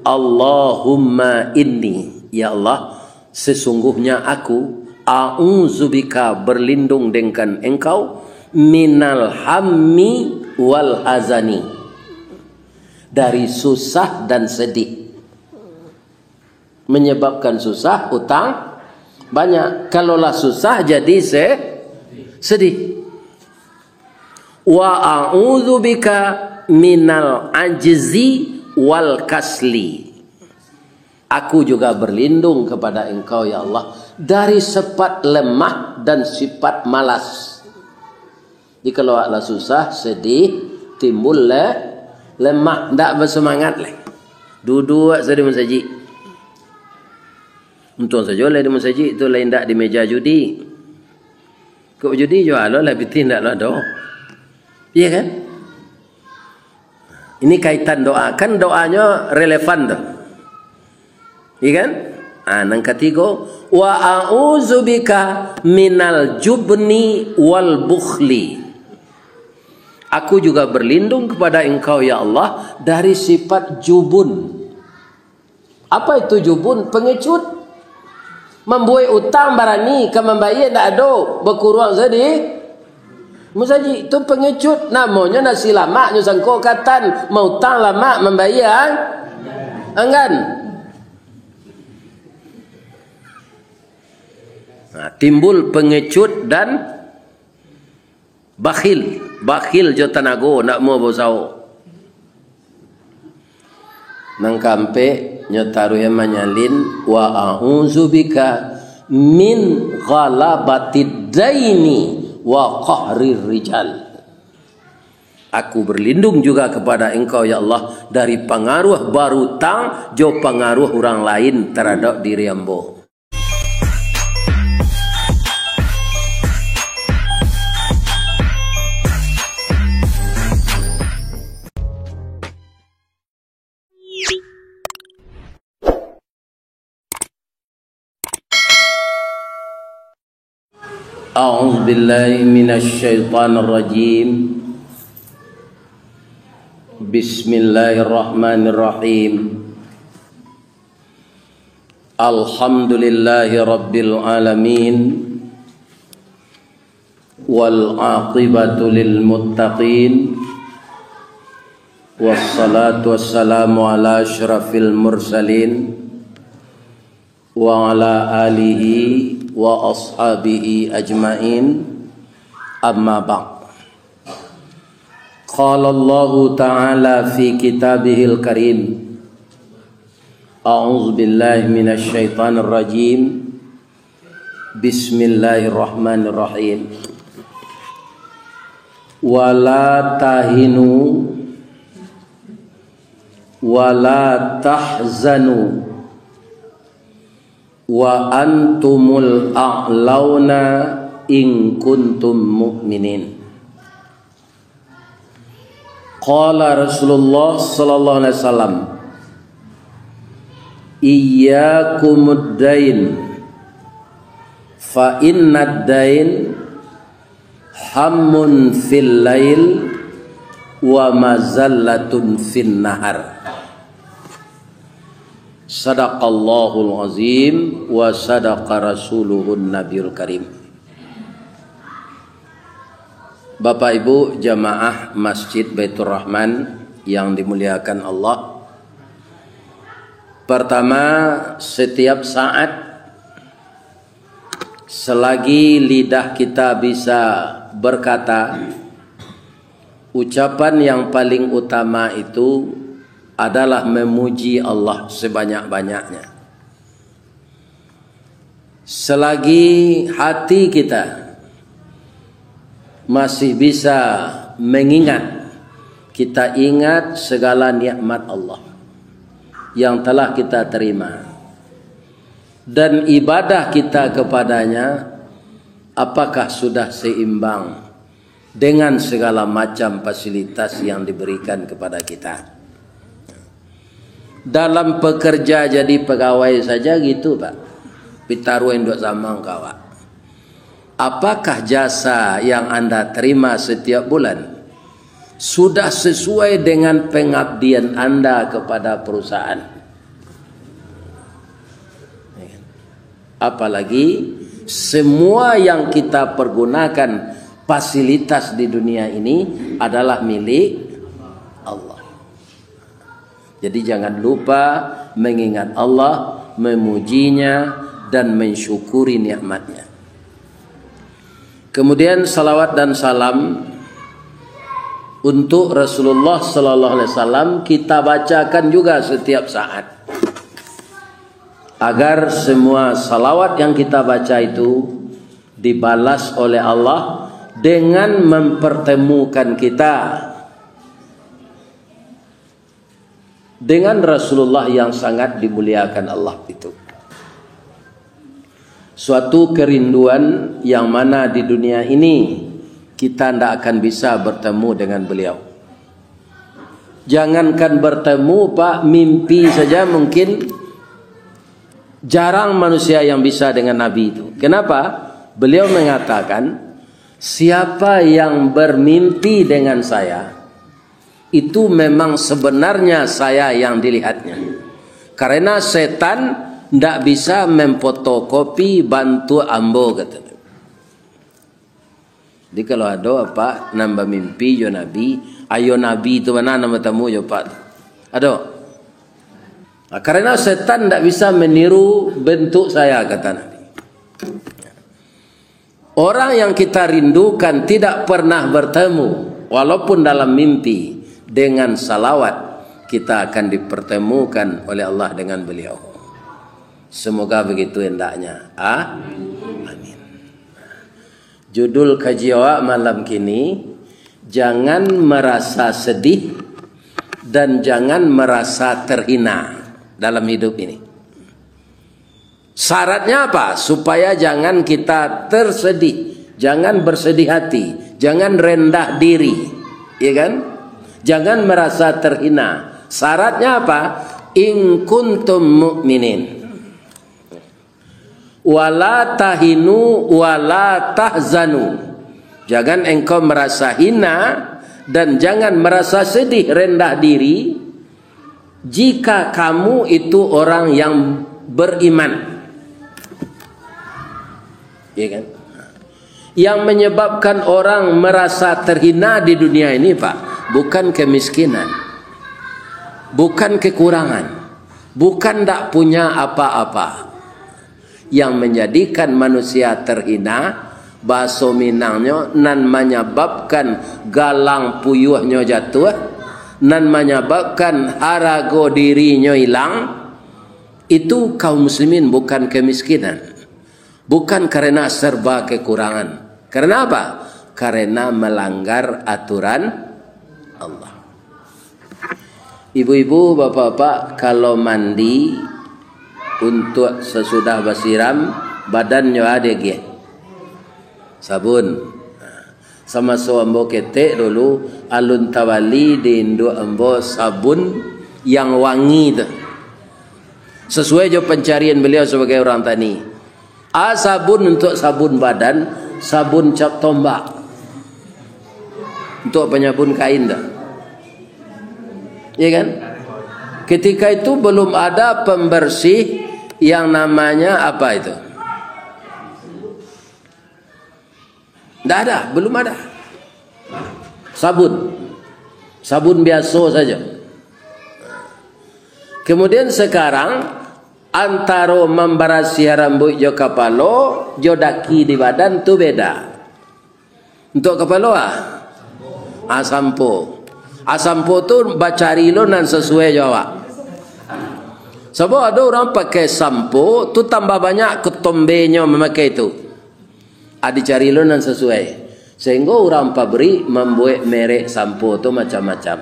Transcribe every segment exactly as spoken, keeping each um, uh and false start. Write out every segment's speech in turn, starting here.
Allahumma inni, ya Allah, sesungguhnya aku, a'udzubika, berlindung dengan Engkau, minal hammi wal hazani, dari susah dan sedih. Menyebabkan susah, utang banyak. Kalau lah susah, jadi se-, sedih. Wa a'udzubika minal ajzi wal kasli. Aku juga berlindung kepada Engkau, ya Allah, dari sifat lemah dan sifat malas. Jadi, kalau awak lah susah, sedih, timbul le-, lemah, ndak bersemangat lai. Duduak sajo di masajik. Untuang sajo lai di masajik tu, lai ndak di meja judi. Kok judi jo alo lah, pitih ndak lah doh. Iya kan? Ini kaitan doa. Kan doanyo relevan tu. Iya kan? Ah, nang katigo, wa a'udzubika minal jubni wal bukhli. Aku juga berlindung kepada Engkau, ya Allah, dari sifat jubun. Apa itu jubun? Pengecut. Mambuek utang barani, ka mambayia ndak ado, bakuruang sajo di musajik. Tu pengecut, namonyo nasi lamak nyo sangko ka tan, mautang lamak mambayia ang-, anggan. Nah, timbul pengecut dan bakhil. Bakhil jo tanago, ndak mau bausaho. Nang kaampek, nyo taruih manyalin, wa a'udzubika min ghalabatid daini wa qahrir rijal. Aku berlindung juga kepada Engkau, ya Allah, dari pangaruah barutang jo pangaruah urang lain taradok diri ambo. أعوذ بالله من الشيطان الرجيم. بسم الله الرحمن الرحيم. الحمد لله رب العالمين. والعاقبة للمتقين. والصلاة والسلام على أشرف المرسلين. وعلى آله وأصحابه أجمعين. أما بعد. قال الله تعالى في كتابه الكريم. أعوذ بالله من الشيطان الرجيم. بسم الله الرحمن الرحيم. ولا تهنوا ولا تحزنوا وأنتم الأعلون إن كنتم مؤمنين. Qala Rasulullah sallallahu alaihi wasallam, "Iyyakumud dain, fa innad dain hammun fil lail wa mazallatun fin nahar." Sadaqallahul azim wa sadaqa rasuluhun nabiyul karim. Bapak Ibu jamaah Masjid Baitur Rahman yang dimuliakan Allah, pertama, setiap saat selagi lidah kita bisa berkata, ucapan yang paling utama itu adalah memuji Allah sebanyak-banyaknya. Selagi hati kita masih bisa mengingat, kita ingat segala nikmat Allah yang telah kita terima, dan ibadah kita kepada-Nya, apakah sudah seimbang dengan segala macam fasilitas yang diberikan kepada kita? Dalam pekerja jadi pegawai saja gitu, Pak. Pitaruah induak samang ka awak. Apakah jasa yang Anda terima setiap bulan sudah sesuai dengan pengabdian Anda kepada perusahaan? Apalagi semua yang kita pergunakan, fasilitas di dunia ini adalah milik Allah. Jadi jangan lupa mengingat Allah, memujinya, dan mensyukuri nikmatnya. Kemudian salawat dan salam untuk Rasulullah sallallahu alaihi wasallam kita bacakan juga setiap saat, agar semua salawat yang kita baca itu dibalas oleh Allah dengan mempertemukan kita dengan Rasulullah yang sangat dimuliakan Allah itu. Suatu kerinduan yang mana di dunia ini kita ndak akan bisa bertemu dengan beliau. Jangankan bertemu, Pak, mimpi saja mungkin jarang manusia yang bisa dengan Nabi itu. Kenapa? Beliau mengatakan, "Siapa yang bermimpi dengan saya, itu memang sebenarnya saya yang dilihatnya. Karena setan ndak bisa memfotokopi bantuak ambo," kata. Jadi, kalau ado apak nan bamimpi jo Nabi, ayo Nabi tu bana nan batamu jo apak tu. Ado? Nah, karena setan ndak bisa meniru bentuk saya, kata Nabi. Orang yang kita rindukan tidak pernah bertemu, walaupun dalam mimpi, dengan salawat, kita akan dipertemukan oleh Allah dengan beliau. Semoga begitu hendaknya. Ah? Amin. Judul kaji awak malam kini, jangan merasa sedih dan jangan merasa terhina dalam hidup ini. Syaratnya apa? Supaya jangan kita tersedih, jangan bersedih hati, jangan rendah diri, ya kan? Jangan merasa terhina. Syaratnya apa? In kuntum mu'minin. Wala tahinu wala tahzanu. Jangan engkau merasa hina dan jangan merasa sedih, rendah diri, jika kamu itu orang yang beriman. Ya kan? Yang menyebabkan orang merasa terhina di dunia ini, Pak, bukan kemiskinan, bukan kekurangan, bukan ndak punya apa-apa. Yang menjadikan manusia terhina, bahaso Minangnyo, nan manyababkan galang puyuahnyo jatuah, nan manyababkan harago dirinyo ilang, itu kaum muslimin, bukan kemiskinan, bukan karena serba kekurangan. Karena apa? Karena melanggar aturan Allah. Ibu-ibu, bapak-bapak, kalau mandi, untuk sasudah basiram, badannyo a diagiah sabun. Samaso ambo ketek dulu, alun tabali di induak ambo sabun yang wangi tu. Sesuai jo pancarian beliau sabagai urang tani. A sabun untuk sabun badan, sabun cap tombak. Untuk penyabun kain tu. Iya kan? Ketika itu belum ada pembersih yang namanya apa itu? Ndak ada, belum ada. Sabun. Sabun biaso saja. Kemudian sekarang, antaro mambarasiah rambuik jo kapalo, jo daki di badan tu beda. Untuk kapalo, ah? Ah, sampo. Ah, sampo tu bacari lo nan sasuai jo awak. Sabab ado urang pakai sampo tu tambah banyak ketombenyo mamakai tu. Ah, dicari lo nan sasuai. Sehingga urang pabrik mambuek merek sampo tu macam-macam.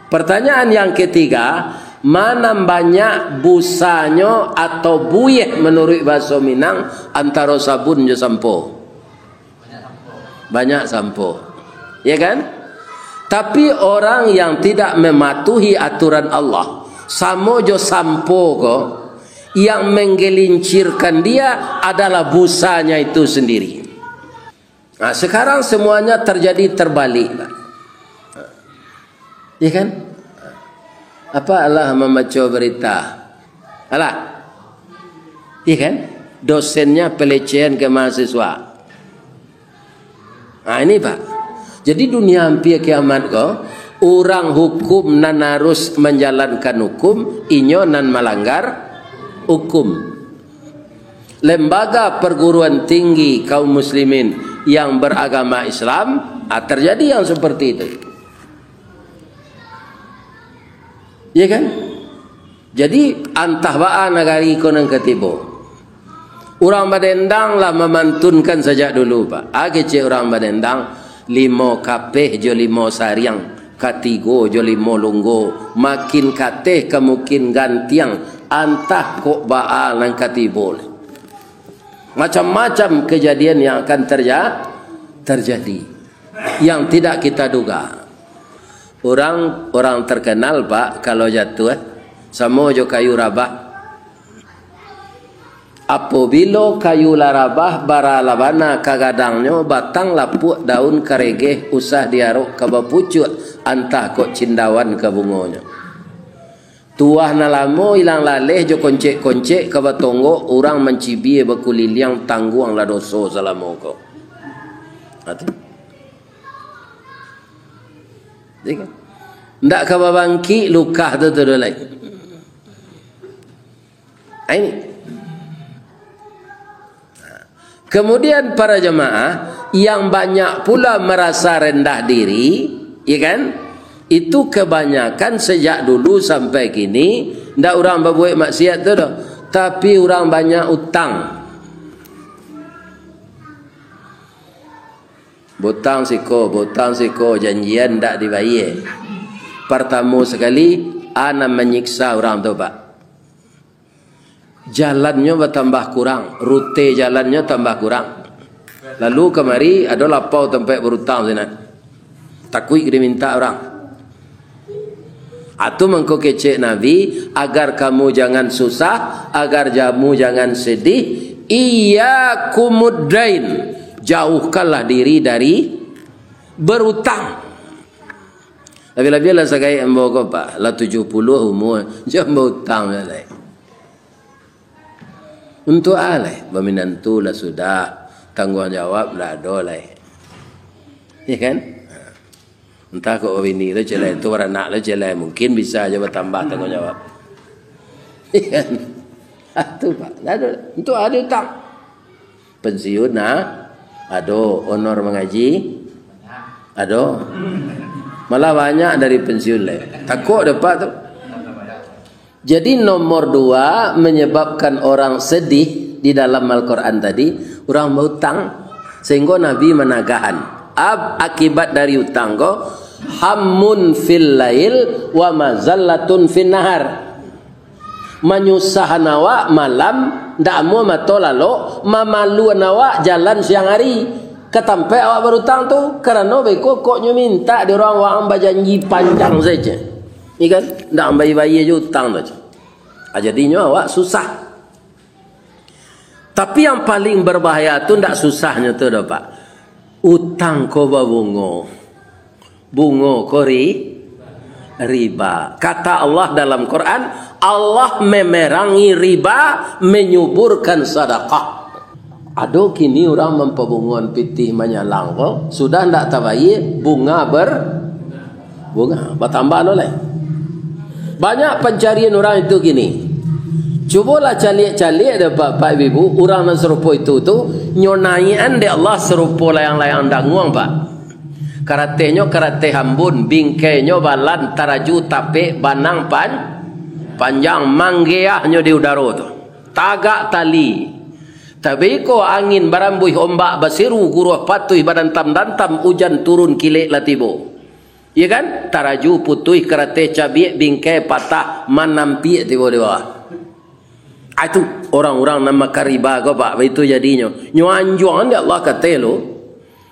Pertanyaan yang ketiga, mana banyak busanyo atau buih menurut bahaso Minang antaro sabun jo sampo? Banyak sampo. Ya kan? Tapi orang yang tidak mematuhi aturan Allah, samo jo sampo ko, yang menggelincirkan dia adalah busanya itu sendiri. Nah, sekarang semuanya terjadi terbalik, Pak. Iya kan? Apa alah mambaco berita? Alah. Iya kan? Dosennya pelecehan ke mahasiswa. Nah, ini, Pak. Jadi, dunia ampia kiamat ko, urang hukum nan harus manjalankan hukum, inyo nan malanggar hukum. Lembaga perguruan tinggi kaum muslimin yang beragama Islam, ah, terjadi yang seperti itu. Ya kan? Jadi, antah baa nagari ko nan ka tibo. Urang badendang lah mamantunkan sajak dulu, Pak. A kecek urang badendang, limo kapeh jo limo sariang, katigo jo limo lunggo, makin kateh ka makin gantiang, antah kok baa nan ka tibo. Macam-macam kejadian yang akan terja-, terjadi, yang tidak kita duga. Urang, urang terkenal, Pak, kalau jatuah, eh, samo jo kayu rabah. Apobilo kayu lah rabah, bara lah bana ka gadangnyo, batang lapuak, daun karegeh, usah diarok ka bapucuak, antah kok cindawan ka bungonyo. Tuah nan lamo ilang laleh jo koncek-koncek ka batonggok, urang mancibia bakuliliang, tangguanglah doso salamo ko. Ha, tu. Ya kan? Ndak ka babangkik lukah tu, tu doh lai. Ha, ini. Kemudian para jamaah yang banyak pula merasa rendah diri, ya kan? Itu kebanyakan sejak dulu sampai kini, ndak urang babuek maksiat tu doh, tapi urang banyak utang. Butang siko, butang siko, janjian ndak dibayie. Partamo sakali, a nan manyiksa urang tu, Pak. Jalannyo batambah kurang, rute jalannyo tambah kurang. Lalu kamari ado lapau tampek barutang sinan. Takuik dimintak urang. Atu mangko kecek Nabi, "Agar kamu jangan susah, agar kamu jangan sedih, iyyakumud dain, jauhkanlah diri dari berutang." Labiah-labiah lah sagaik ambo ko, Pak, lah tujuah puluah umua, jan bautang lai. Untuak a lai, baminantu lah sudah, tangguang jawab lah ado lai. Ya kan? Entah kok babini lo cek lai, tu baranak lo cek lai, mungkin bisa aja batambah tangguang jawab. Ya kan? Ah, tu, Pak. Ndak ado. Untuak a utang. Pensiun, nah, ado. Honor mangaji, ado. Malah banyak dari pensiun lai. Takok dapek tu. Jadi, nomor dua menyebabkan orang sedih di dalam Al-Quran tadi, urang bautang. Sehingga Nabi managahan, ab-, akibat dari utang ko, hammun fil lail wa mazallatun fin nahar. Manyusahan awak malam, ndak amuah mato lalok, mamaluan awak jalan siang ari. Ka tampek awak barutang tu, karano beko kok nyo mintak di urang, waang bajanji panjang saja. Iya kan? Ndak ambai bayia jo utang tu. Ah, jadinyo awak susah. Tapi yang paling berbahaya tu ndak susahnyo tu doh, Pak. Utang ko babungo. Bungo ko ri-, riba. Kata Allah dalam Quran, Allah memerangi riba, menyuburkan sadakah. Ado kini urang mampabungoan pitih manyalang ko, sudah ndak tabayia, bunga ber-, bunga, batambah lo lai. Banyak pancarian urang itu kini. Cubolah caliak-caliak dek Bapak Ibu, urang nan sarupo itu tu, nyo naiakan dek Allah sarupo layang-layang danguang, Pak. Karatehnyo karateh ambun, bingkainyo balan, taraju tapek, banang pan-, panjang, manggeahnyo di udaro tu. Tagak tali. Tabeko angin barambuih, ombak basiru, guruah patuih badantam-dantam, ujan turun kilek lah tibo. Iya kan? Taraju putuih, karateh cabiak, bingkai patah, manampiak tibo di bawah. Ah, itu urang-urang nan makan riba ko, Pak, baitu jadinyo. Nyo anjuangan dek Allah kateh lo.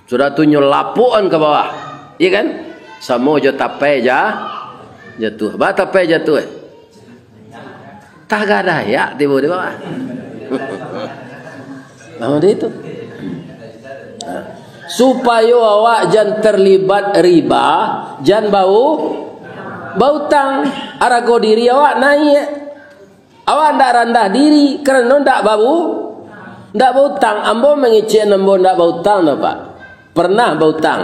Sudah tu nyo lapuakan ka bawah. Iya kan? Samo jo tapai ja-, jatuah. Ba tapai jatuah, eh? Tagak dayak tibo di bawah. Nah, macam itu. Nah. Supayo awak jan terlibat riba, jan bau-, bautang. Arago diri awak naiak. Awak ndak randah diri karano ndak bau-, Ndak bautang, ambo mangecek ambo ndak bautang doh, Pak. Pernah bautang.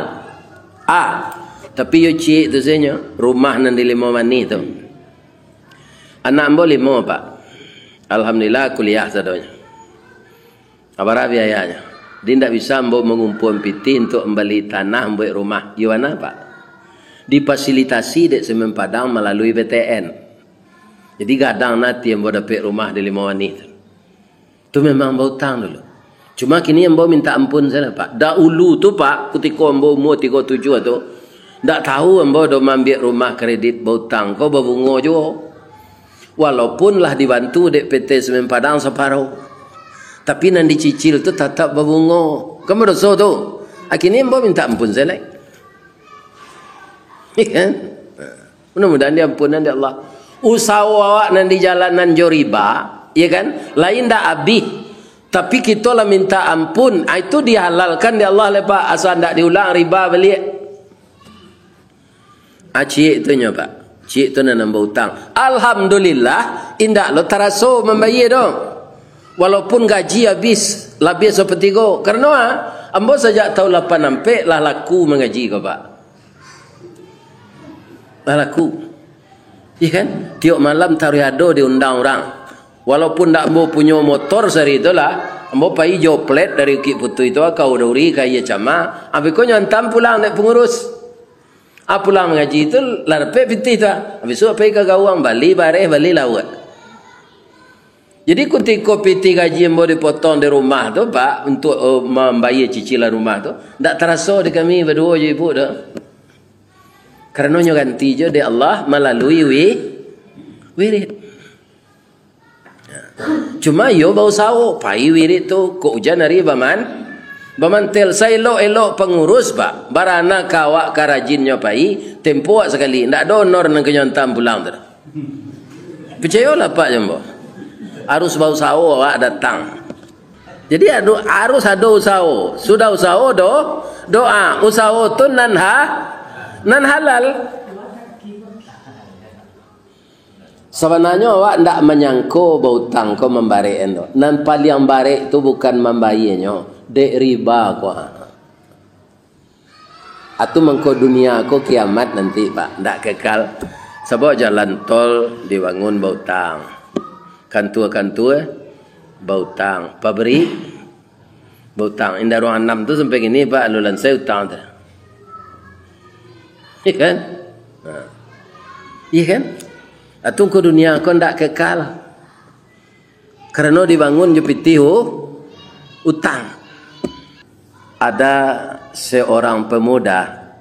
Ah, tapi yo ciek tu sajo, rumah nan di Limau Manih tu. Anak ambo limo, Pak. Alhamdulillah, kuliah sadonyo. Abarah biayanyo. Jadi, ndak bisa ambo mangumpua pitih untuak mambali tanah mambuek rumah. Iyo bana, Pak. Difasilitasi dek Semen Padang malalui B T N. Jadi, gadang ati ambo dapek rumah di Limau Manih tu. Tu memang bautang dulu. Cuma kini ambo minta ampun sajo, Pak. Dahulu tu, Pak, kutiko ambo umua tigo tujuah tu, ndak tahu ambo doh maambiak rumah kredit bautang ko babungo juo. Walaupun lah dibantu dek P T Semen Padang saparo, tapi nan dicicil tu tatap babungo. Kan badoso tu. Kini ambo minta ampun sajo. Iya kan? Mudah-mudahan diampunan dek Allah. Usaho awak nan dijalanan jo riba, iya kan? Lain ndak abih. Tapi kito lah minta ampun, ah, itu dihalalkan dek Allah lai, Pak. Asa ndak diulang riba baliak. Ah, ciek tu nyo, Pak. Ciek tu nan ambo utang. Alhamdulillah, indak lo taraso mambayia doh. Walaupun gaji abih, labiah sapatigo. Karano, ah, ambo sajak taun lapan ampek lah laku mangaji ko, Pak. Lah laku. Iya kan? Tiok malam taruih ado diundang urang. Walaupun ndak ambo punyo motor sari tu lah, ambo pai jo plat dari Bukik Putuih tu ka Duri ka Aia Cama, abih ko nyo antam pulang dek pangurus. Ah, pulang mangaji tu lah dapek pitih tu, ah. Abih tu pai ka Gawang, bali bareh, bali lauak. Jadi, kutiko pitih gaji ambo dipotong di rumah tu, Pak, untuak, eh, mambayia cicilan rumah tu, ndak taraso di kami baduo jo ibu tu. Karano nyo ganti jo dek Allah malalui wi-, wirid. Cuma iyo bausaho, pai wirid tu, kok ujan ari baman-, bamantel. Saelok-elok pangurus, Pak, barana ka awak ka rajinnyo pai, tempo awak sakali, ndak ado honor nan ka nyo antam pulang tu. Picayolah, Pak, jo ambo. Harus bausaho awak datang. Jadi, ado, harus ado usaho. Sudah usaho, do-, doa. Usaho tu nan ha-, nan halal. Sabananyo awak ndak manyangko bautang ko mambarek endo. Nan paliang barek tu bukan mambayianyo, dek riba ko, ha. Atu mangko dunia ko kiamat nanti, Pak, ndak kekal. Sabab jalan tol dibangun bautang. Kantua-kantua bautang. Pabrik bautang. Indak ruang anam tu sampai kini, Pak, alun lansai utang tu. Iya kan? Nah. Iya kan? Atu mangko dunia ko ndak kekal. Karano dibangun jo pitih u-, utang. Ada seorang pemuda,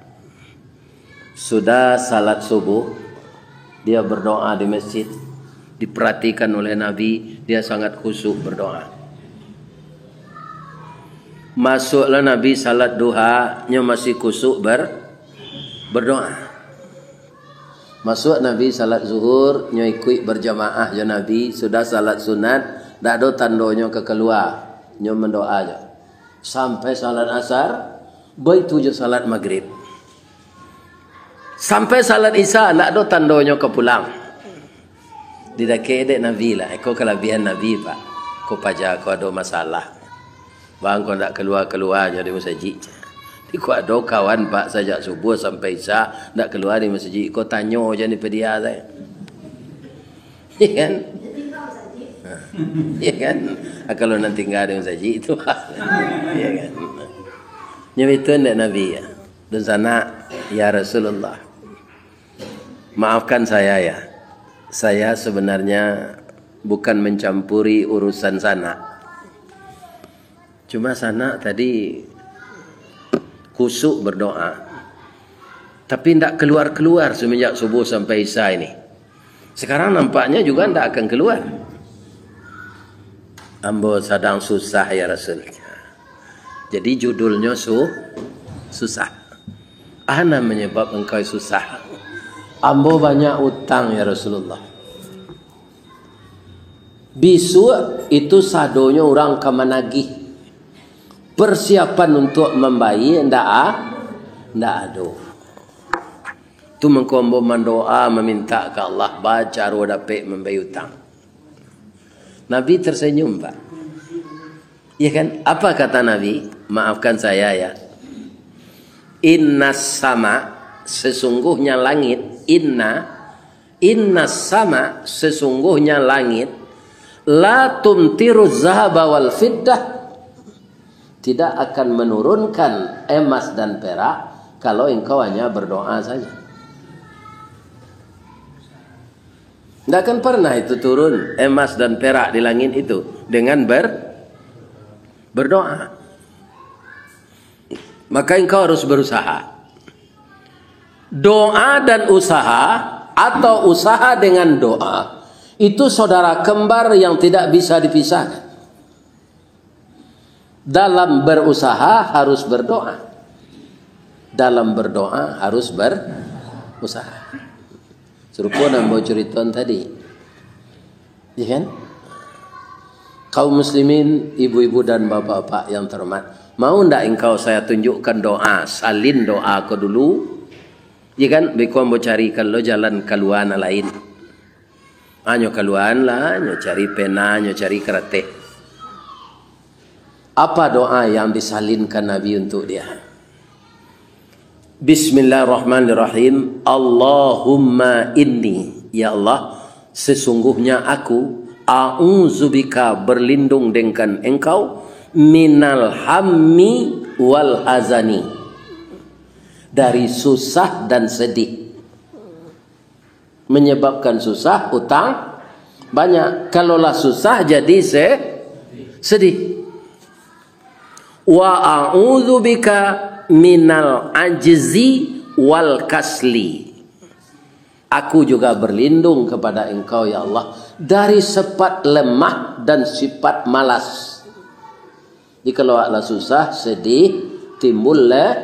sudah salat subuh, dia berdoa di masjid. Diperhatikan oleh Nabi, dia sangat khusyuk berdoa. Masuklah Nabi salat duha, nyo masih khusyuk ber-, berdoa. Masuak Nabi salat zuhur, nyo ikuik berjamaah jo Nabi, sudah salat sunat, ndak ado tandonyo ka kalua, nyo mandoa jo. Sampai salat asar, baitu jo salat magrib. Sampai salat isya, ndak ado tandonyo ka pulang. Didakek dek Nabi lah, iko kalabiahan Nabi, Pak. Ko paja ko ado masalah. Bang, ko ndak kalua-kalua nyo di masajik. Iko ado kawan, Pak, sajak subuh sampai isya ndak kalua di masajik. Ko tanyo jan di padia sajo. Iya kan? Iya kan? Ah, kalau nan tingga di masajik tu, Pak. Iya kan? Nyo itu ndak Nabi ya. Dunsanak, ya Rasulullah. Maafkan saya ya. Saya sebenarnya bukan mencampuri urusan sanak. Cuma sanak tadi khusyuk berdoa. Tapi ndak keluar-keluar semenjak subuh sampai isya ini. Sekarang nampaknya juga ndak akan keluar. Ambo sadang susah ya Rasul. Jadi judulnyo su-, susah. Ana menyebab engkau susah. Ambo banyak utang ya Rasulullah. Bisuak itu sadonyo urang ka managih. Persiapan untuak mambayia ndak a-, ndak ado. Tu mangko ambo mandoa mamintak ka Allah bacaro dapek mambayia utang. Nabi tersenyum, Pak. Iya kan? Apa kata Nabi? Maafkan saya ya. Inna sama, sesungguhnya langit, inna, inna sama, sesungguhnya langit, la tumtiru zahaba wal fiddah, tidak akan menurunkan emas dan perak kalau engkau hanya berdoa saja. Tidak akan pernah itu turun emas dan perak di langit itu dengan ber, berdoa. Maka engkau harus berusaha. Doa dan usaha, atau usaha dengan doa, itu saudara kembar yang tidak bisa dipisahkan. Dalam berusaha harus berdoa. Dalam berdoa harus berusaha. Sarupo nan ambo curiton tadi. Iya kan? Kaum muslimin, ibu-ibu dan bapak-bapak yang terhormat, mau ndak engkau saya tunjukkan doa, salin doa ko dulu? Iya kan? Beko ambo carikan lo jalan kalua nan lain. Hanyo kaluaan lah, nyo cari pena, nyo cari karateh. Apa doa yang disalinkan Nabi untuk dia? Bismillahirrahmanirrahim. Allahumma inni, ya Allah, sesungguhnya aku, a'udzubika, berlindung dengan Engkau, minal hammi wal hazani, dari susah dan sedih. Menyebabkan susah, utang banyak. Kalau lah susah, jadi se-, sedih. Wa a'udzubika minal ajzi wal kasli. Aku juga berlindung kepada Engkau, ya Allah, dari sifat lemah dan sifat malas. Jadi, kalau awak lah susah, sedih, timbul le-,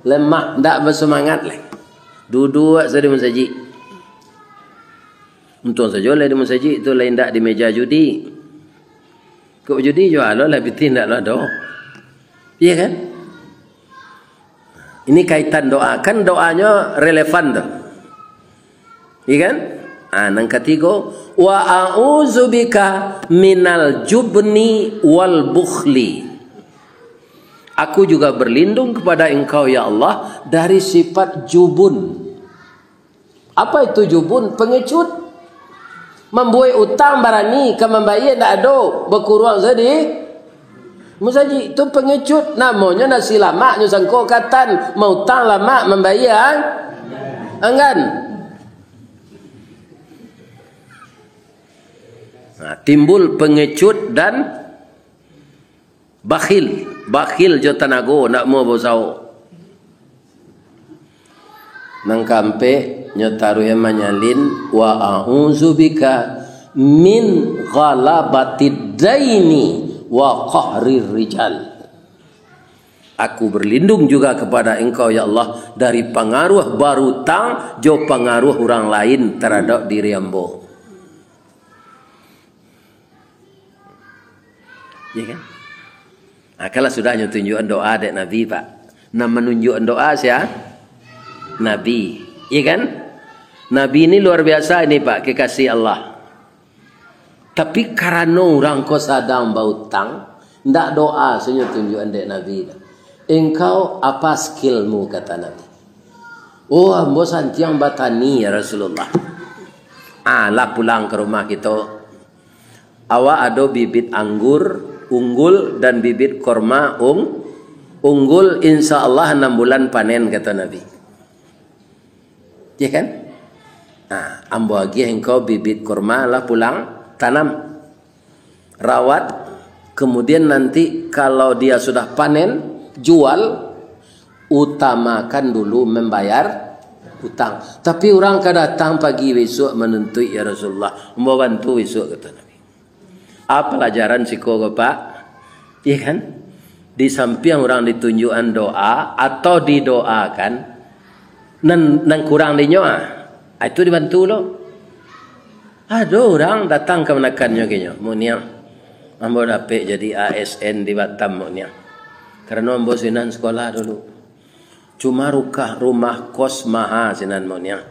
lemah, ndak bersemangat lai. Duduak sajo di masajik. Untuang sajo lah di masajik tu, lain ndak di meja judi. Kok judi juo lo lah, pitih ndak lo ado. Iya kan? Ini kaitan doa. Kan doanyo relevan tu. Iya kan? Ah, nan katigo, wa a'udzubika minal jubni wal bukhli. Aku juga berlindung kepada Engkau, ya Allah, dari sifat jubun. Apa itu jubun? Pengecut. Mambuek utang barani ka mambayia ndak ado, bakuruang sajo di musajik. Tu pengecut, namonyo nasi lamak nyo sangko ka tan, mautang lamak mambayia ang-, anggan. Nah, timbul pengecut dan bakhil, bakhil jo tanago, ndak mau bausaho. Nan kaampek, nyo taruih manyalin, wa a'udzubika min ghalabatid daini wa qahrir rijal. Aku berlindung juga kepada Engkau, ya Allah, dari pangaruah barutang jo pangaruah urang lain taradok diri ambo. Iya kan? Nah, kalau sudah nyo tunjuakan doa dek Nabi, Pak. Nah, manunjuakan doa sia? Nabi. Iya kan? Nabi ini luar biasa ini, Pak, kekasih Allah. Tapi karano urang ko sadang bautang, ndak doa sajo nyo tunjuakan dek Nabi. "Engkau apa skillmu?" kata Nabi. "Oh, ambo santiang batani, ya Rasulullah." Ah, lah pulang ka rumah kito. "Awak ado bibit anggur unggul dan bibit korma ung-, unggul, insya Allah anam bulan panen," kata Nabi. Ya kan? Nah, ambo agiah engkau bibit korma, lah pulang tanam. Rawat, kemudian nanti kalau dia sudah panen, jual, utamakan dulu membayar utang. Tapi urang ka datang pagi besok manuntuik, "Ya Rasulullah, ambo bantu besok," kata Nabi. Apa palajaran siko ko, Pak? Iya kan? Di sampiang urang ditunjuakan doa atau didoakan, nan, nan kurang dinyo, ah, itu dibantu lo. Ado urang datang kamanakannyo, kinyo, "Mak Niang, ambo dapek jadi A S N di Batam, Mak Niang. Karano ambo sinan sekolah dulu. Cuma rukah rumah kos maha sinan, Mak Niang.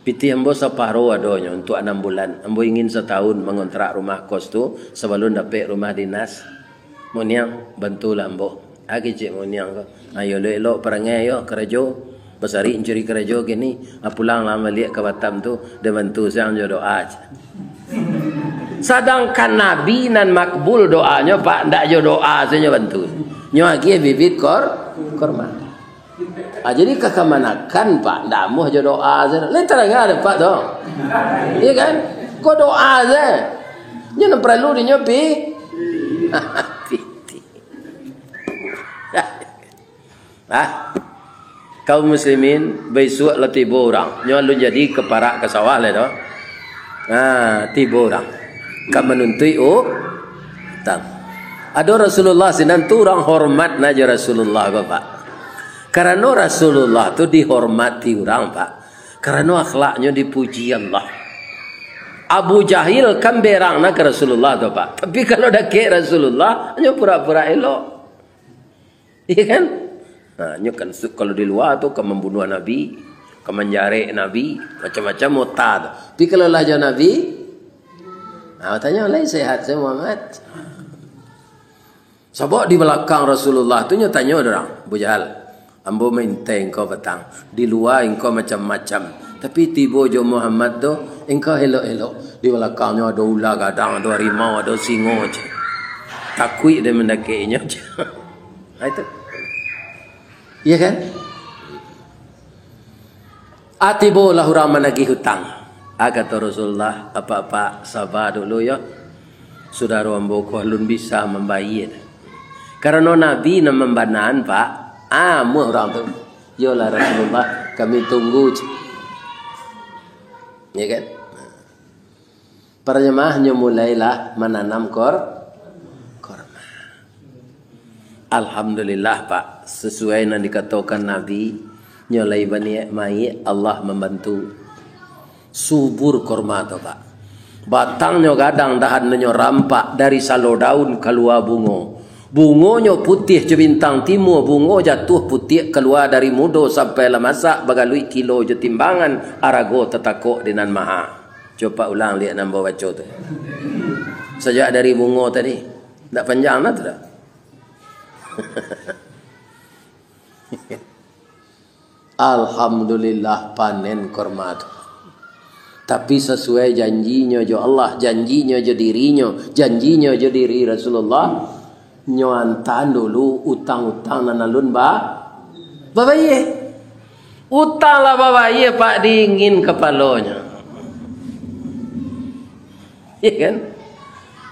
Pitih ambo saparo adonyo untuak anam bulan. Ambo ingin satahun mangontrak rumah kos tu sabalun dapek rumah dinas." Mak Niang, bantulah ambo. Ah, kecek Mak Niang ko. Ayo, elok-elok parangai yo, karajo. Basari mancari karajo kini. Ah, pulang lah baliak ka Batam tu, den bantu siang jo doa. Sadangkan Nabi nan makbul doanyo, Pak, ndak jo doa sajo nyo bantu. Nyo agiah bibit kor-, korma. Ah, jadi ka kamanakan, Pak? Ndak amuah jo doa sajo. Lai tarang ado, Pak, tu? Iya kan? Ko doa sajo. Nyo nan paralu di nyo pi-, piti. Ah, kaum muslimin, baisuak lah tibo urang. Nyo alun jadi ka parak ka sawah lai tu. Ah, tibo urang. Ka manuntuik u-, utang. Ado Rasulullah sinan tu, urang hormat na jo Rasulullah ko, Pak. Karano Rasulullah tu dihormati urang, Pak. Karano akhlaknyo dipuji Allah. Abu Jahil kan berang na ka Rasulullah tu, Pak. Tapi kalau dakek Rasulullah, nyo pura-pura elok. Iya kan? Nah, nyo kan su-, kalau di lua tu ka mambunuah Nabi, ka manjarek Nabi, macam-macam ota tu. Tapi kalau lah jo Nabi, nah, tanyo lai, "Sehat sajo, Muhammad?" Sabab di balakang Rasulullah tu nyo tanyo urang, "Abu Jahal, ambo maintai engkau patang. Di lua engkau macam-macam, tapi tibo jo Muhammad tu, engkau elok-elok. Di balakangnyo ado ula gadang, ado harimau, ado singo je. Takuik den mandakek inyo je." Ha, itu. Iya kan? Ah, tibolah urang managih utang. Ah, kato Rasulullah, "Apak-apak, saba dulu yo. Sudaro ambo ko alun bisa mambayia." Karano Nabi nan mambanaan, Pak. Ah, amuah urang tu. "Yolah Rasulullah, kami tunggu," cek. Ya kan? Para jamaah, nyo mulailah mananam kor-, korma. Alhamdulillah, Pak, sasuai nan dikatokan Nabi, nyo lai baniaik maik, Allah mambantu. Subur korma tu, Pak. Batangnyo gadang, dahannyo rampak, dari salo daun kalua bungo. Bungonyo putiah jo bintang timua, bungo jatuah putiak kalua dari mudo sampai lah masak, bagaluik kilo jo timbangan, arago tatakok di nan maha. Cubo ulang liak nan ambo baco tu. Sajak dari bungo tadi. Ndak panjang nah tu dah. Alhamdulillah, panen korma tu. Tapi sasuai janjinyo jo Allah, janjinyo jo dirinyo, janjinyo jo diri Rasulullah, nyo antaan dulu utang-utang nan alun ba-, babayia. Utang lah babayia, Pak, dingin kapalonyo. Iya kan?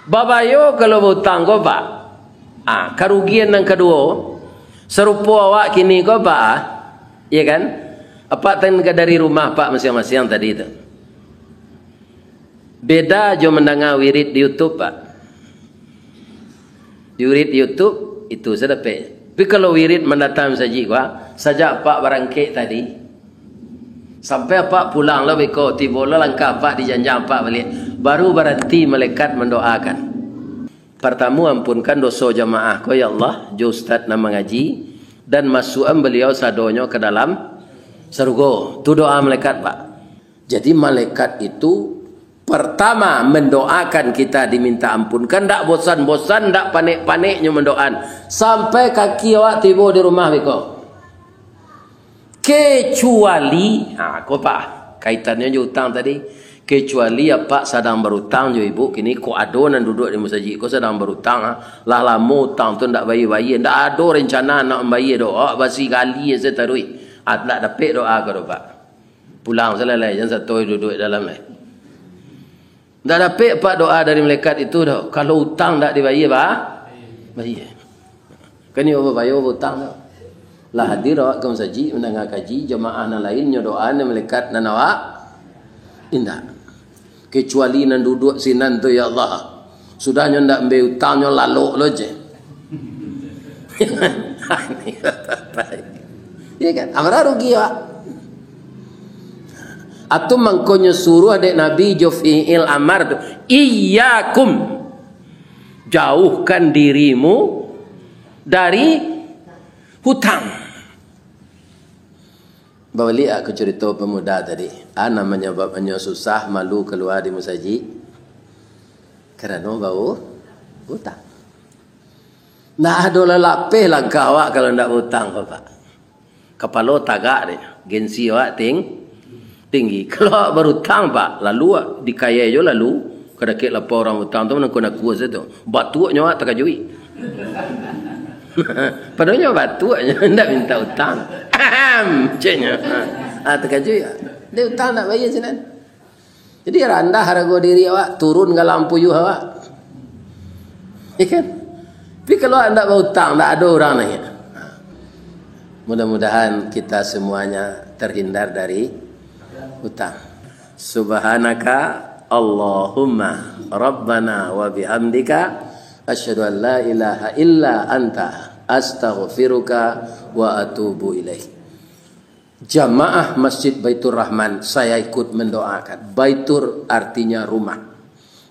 Babayo kalau bautang ko, Pak. Ah, karugian nan kaduo, sarupo awak kini ko, Pak, ah. Iya kan? Apak tan ka dari rumah, Pak, masiang-masiang tadi tu. Beda jo mandanga wirid di YouTube, Pak. Di wirid YouTube, itu sa dapek. Tapi kalau wirid mandatang masajik, Pak, sajak Apak barangkek tadi, sampai Apak pulang lah beko, tibo lah langkah Apak di janjang Apak baliak, baru baranti malaikat mandoakan. Partamo, ampunkan doso jamaah ko, ya Allah, jo ustaz nan mangaji, dan masuakan baliau sadonyo ka dalam sarugo. Tu doa malaikat, Pak. Jadi, malaikat itu partamo mandoakan kita diminta ampunkan, ndak bosan-bosan, ndak panek-paneknyo mandoakan, sampai kaki awak tibo di rumah beko. Kecuali, ha, ko, Pak, kaitannyo jo utang tadi. Kecuali Apak sadang barutang jo ibu, kini ko ado nan duduak di masajik ko sadang barutang, ha. Lah lamo utang tu ndak bayia-bayia, ndak ado rencana nak mambayia doh, awak basi gali se taruih. Ha, ndak dapek doa ko doh, Pak. Pulang salalai, jan sato duduak dalam lai. Ndak dapek, Pak, doa dari malaikat itu doh. Kalau utang ndak dibayia, Pak, bayia. Kan iyo babayia utang tu. Lah hadir awak ka masajik, mandanga kaji, jamaah nan lain nyo doa, nan malaikat nan awak indak. Kecuali nan duduak sinan tu, ya Allah. Sudah nyo ndak ambiak utang, nyo lalok lo je. Iya kan? Amara rugi awak. Atau mangkonyo suruah dek Nabi jo fi'il amar tu, "Iyyakum, jauhkan dirimu dari hutang." Babaliak ka curito pamuda tadi. A nan manyababannyo susah, malu kalua di musajik? Karano bau utang. Ndak ado lah lapeh langkah awak kalau ndak bautang, Pak. Kapalo tagak dek, gengsi awak ting-, tinggi. Kalau awak barutang, Pak, lalu awak dikayai jo lalu, kadakek lapau urang utang tu, manangko-nangko sajo tu. Batuaknyo awak takajuik. Padahalnyo batuaknyo, ndak minta utang. Ahem, ceknyo. Ah, takajuik. Dia utang ndak bayia sinan. Jadi randah harago diri awak, turun galang puyuah awak. Ya kan? Tapi kalau ndak bautang, ndak ado urang nanya. Mudah-mudahan kita semuanya terhindar dari utang. Subhanaka Allahumma Rabbana wa bihamdika, asyhadu an la ilaha illa anta, astaghfiruka wa atubu ilaik. Jamaah Masjid Baitur Rahman, saya ikut mendoakan. Baitur artinya rumah.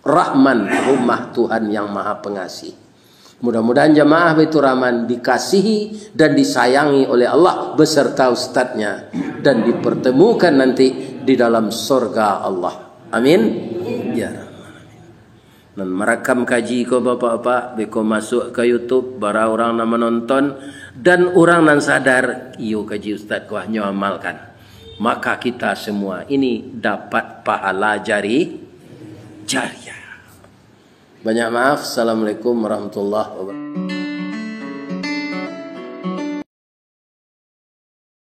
Rahman, rumah Tuhan yang Maha Pengasih. Mudah-mudahan jamaah Baitur Rahman dikasihi dan disayangi oleh Allah beserta ustadznya dan dipertemukan nanti di dalam sorga Allah. Amin. Ya Rahman. Nan marakam kaji ko, bapak-bapak, beko masuak ka YouTube, bara urang nan manonton, dan urang nan sadar, iyo kaji ustaz ko, hanyo amalkan. Maka kita semua ini dapat pahala jari-, jariah. Banyak maaf. Assalamualaikum warahmatullahi wabarakatuh.